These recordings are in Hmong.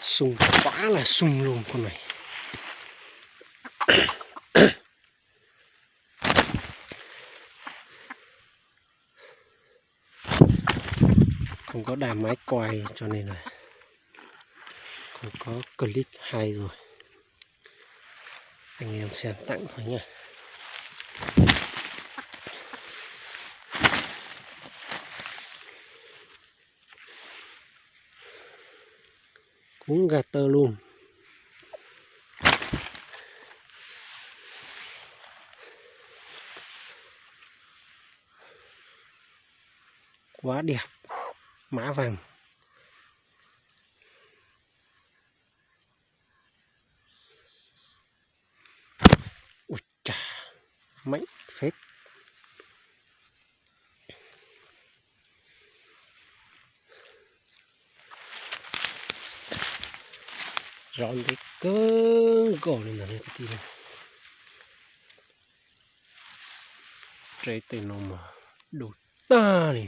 Xoo pab las xoo loo ko na. Không có đam máy quay cho nên là không có clip hay rồi. Anh em xem tặng thôi nha. Kub nkag taw lug. Quá đẹp, má vàng. Ui chà, mãnh phết. Zov ntev kawg nkaus li ntawd kwv tij. Rau tej no mas du tag li,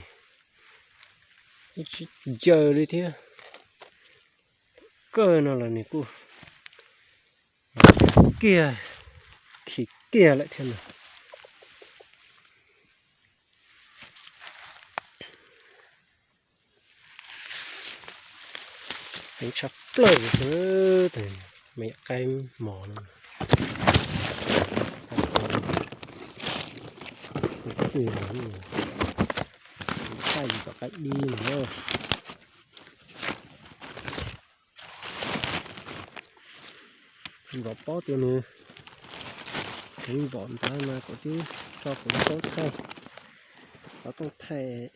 tsis ncaws li thiab. Kawg no los nws kuj kiag, khi kiag lawm thiab no. Heev tshaj plaws li, me nyuam qaib mos no. Thaj yus tom qaib dib no. Nrov pob tias nws heev npaum ntawd mas kuv twb tso kuv lub koob thaij, xov tooj thaij,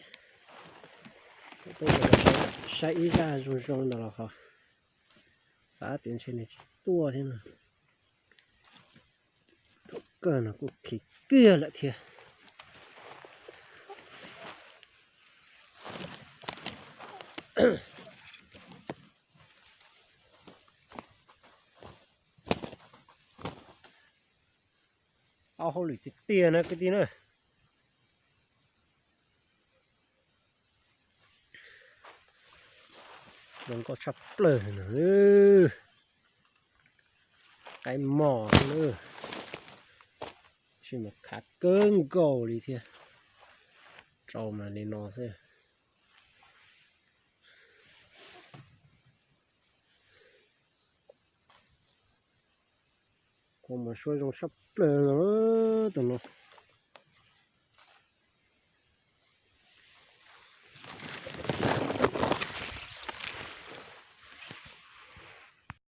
saib ib zaj zoo zoo ntawd los ho xav tias ntshe nws tsis tuaj thiab no. Thaum kawg no kuj khi kiag lawm thiab. Au, hauj lwm tiag tiag na kwv tij na. Zoo nkauj tshaj plaws no. Qaib mos xwb na, tab sis mas khav kawg nkaus li thiab. Rau mas li no xwb. Kua mas suab zoo tshaj plaws no, tus no.